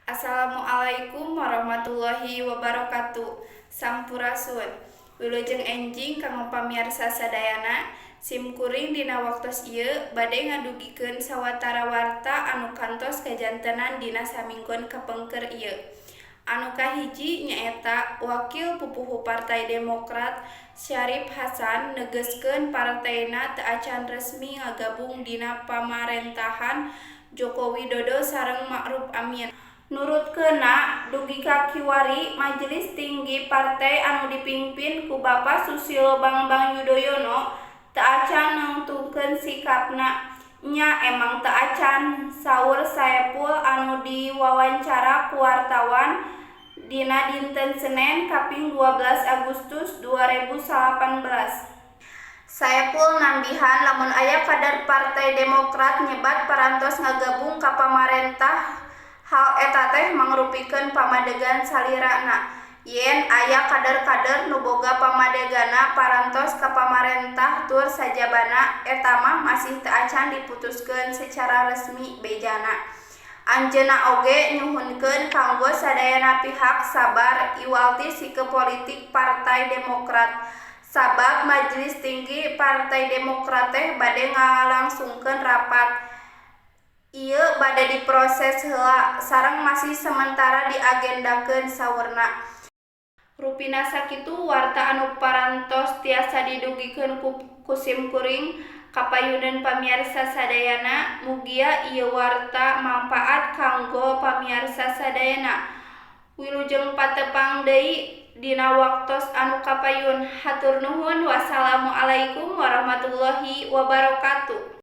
Assalamualaikum warahmatullahi wabarakatuh. Sampurasun. Wilujeng enjing kanggo pamiarsa sadayana. Sim kuring dina waktos ieu bade ngadugikeun sawatara warta anu kantos kajantenan dina saminggon kapengker ieu. Anu kahiji nyaeta Wakil Pupuhu Partai Demokrat Syarif Hasan negeskeun partena teu acan resmi ngagabung dina pamarentahan Joko Widodo sareng Ma'ruf Amin. Nurutkeunna dugi ka kiwari Majelis Tinggi Partai anu dipingpin ku Bapa Susilo Bambang Yudhoyono teu acan nangtukeun sikapna. Nya emang teu acan, saur Saepul anu diwawancara ku wartawan dina dinten Senen kaping 12 Agustus 2018. Saepul nambihan lamun aya kader Partai Demokrat nyebat parantos ngagabung ka pamarentah hal eta teh mangrupikeun pamadegan salirana. Yen aya kader-kader nu boga pamadeganna parantos ka pamarentah tur sajabana, eta mah masih teu acan diputuskeun secara resmi, bejana. Anjeunna oge nyuhunkeun kanggo sadayana pihak sabar iwal ti sikeup politik Partai Demokrat. Sabab Majelis Tinggi Partai Demokrat teh bade ngalangsungkeun rapat. Ieu bade diproses heula sareng masih sementara diagendakeun, saurna. Rupina sakitu warta anu parantos tiasa didugikeun ku simkuring kapayuneun pamiarsa sadayana. Mugia ieu warta mangpaat kanggo pamiarsa sadayana. Wilujeng patepang deui dina waktos anu kapayun. Hatur nuhun, wassalamualaikum warahmatullahi wabarakatuh.